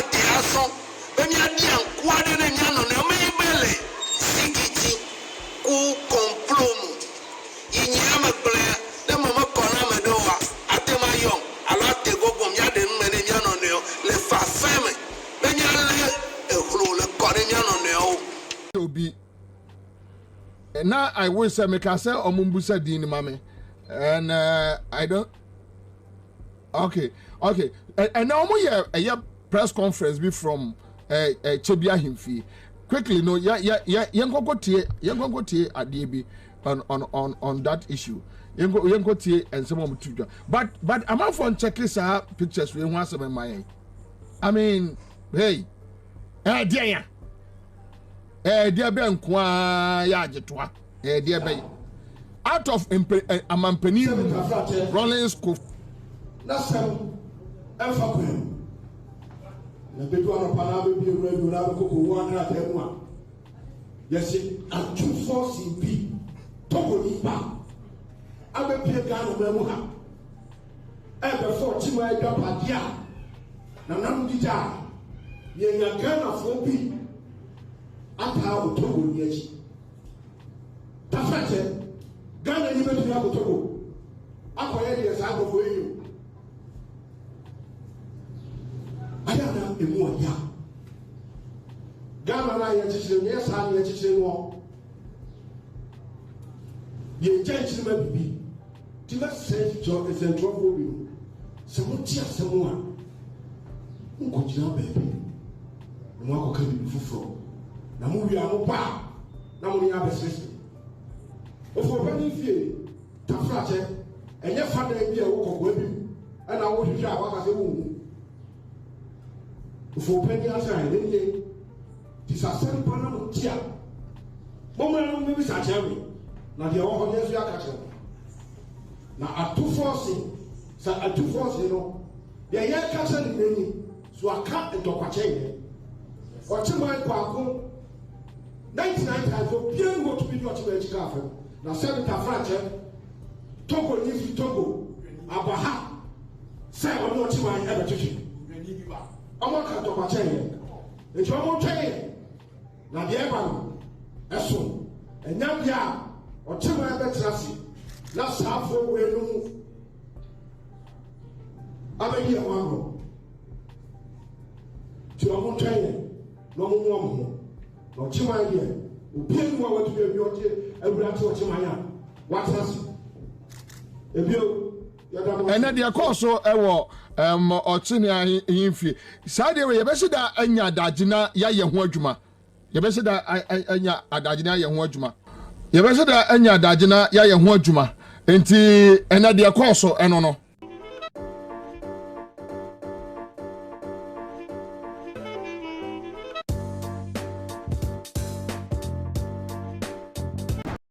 ate asɔ be míaɖia ŋku aɖe ne mía nɔnɔewo me be le zigidi ku complot me. Yi nyea megblɔea, ne me mekɔ na ame ɖe oa, ate ŋu ayɔm alo ate gogo míaɖe nu me ne mía nɔnɔewo le fafa me be míalé ehlo le kɔ ne mía nɔnɔewo. Obi na I wish sɛ meka sɛ ɔmo mbusa din no ma me and I don't okay, ɛnna ɔmo yɛ ɛyɛ press conference bi from Kyebi ahemfie. Quickly no, yɛ yɛ yɛ yɛn kɔkɔ tie, yɛn kɔkɔ tie adeɛ bi on that issue. Yɛn kɔ tie nsɛm a ɔmo tu dwa, but amanfoɔ nkyɛke saa pictures wei ho asɛm ɛma yɛn. I mean, hey, ɛɛ deɛ ya ɛɛ deɛ bɛ nkoa yɛ agyetoa, ɛɛ deɛ bɛ out of mpe ɛ amampanin Rawlings ko. N'asɛm ɛmfa kwan mu na bɛdu anɔpa na abɛbie radio na abɛkɔkɔ wo akrataa mu a yɛsi atufo si bi Togo nipa abɛpie Ghana man mu ha ɛbɛfɔ ɔkyima adwapadeɛ a nananom dida a yɛnya Ghanafoɔ bi ataa wɔ Togo ni akyi. Tafrakyɛ, Ghana ni bɛtumi akɔ Togo akɔyɛ deɛ saa nkurɔfoɔ yi o ayɛ ana emu ɔya. Ghana no a yɛkyekyere no yɛ saa ne yɛkyekyere no, yɛgya nkyirima bibi nti bɛsɛ nsɛntwerɛfoɔ bi no sɛ mote asɛm a nkɔgyina baabi na moakɔka biribi foforɔ na mowie a moba a na mo ne yɛ abɛseresere. Ofuopani fie, Tafrakyɛ, ɛnyɛ fadan bi a ɛwɔ kɔkɔɔ bi mu ɛna wohwehwɛ a waka sɛ wohu ofuopani asan ne nie. Nti sɛ asɛm pa na mo ti a, mommra no mmɛbisa kyerɛ me na deɛ ɛwɔ hɔ deɛ nso yɛaka kyerɛ mo na atofoɔ se sɛ atufoɔ se no deɛ yɛreka kyerɛ ne n'ani so aka ntɔkwakyɛ yɛ ɔkyeman kwaako 99 times obiara ni wɔtumi di ɔkyeman akyi kaa fam na sɛbi Tafrakyɛ, Togo ni fi Togo aba ha sɛ ɔne ɔkyeman ɛbɛtwetwe ɔmo aka ntɔkwakyɛ yɛ nti ɔmo twɛn yɛ na deɛ ɛba no ɛso ɛnya deɛ a ɔkyeman bɛtena ase na saafoɔ wei no mu abɛdi ɛho agorɔ nti ɔmo twɛn yɛ na ɔmo mu ɔmo ho na ɔkyeman deɛ obiara ni hɔ a watumi awi ɔkye awura te ɔkyeman a watena ase ebio yɛda mo ase. Ɛnɛ deɛ kɔɔ so ɛwɔ ɔkyene ahemfie saa deɛ wei, yɛbɛsi da anya adagye na yɛayɛ ho adwuma. Yɛbɛsi da anya adagye na yɛayɛ ho adwuma. Yɛbɛsi da anya adagye na yɛayɛ ho adwuma. Nti ɛnɛ deɛ kɔɔ so ɛno no.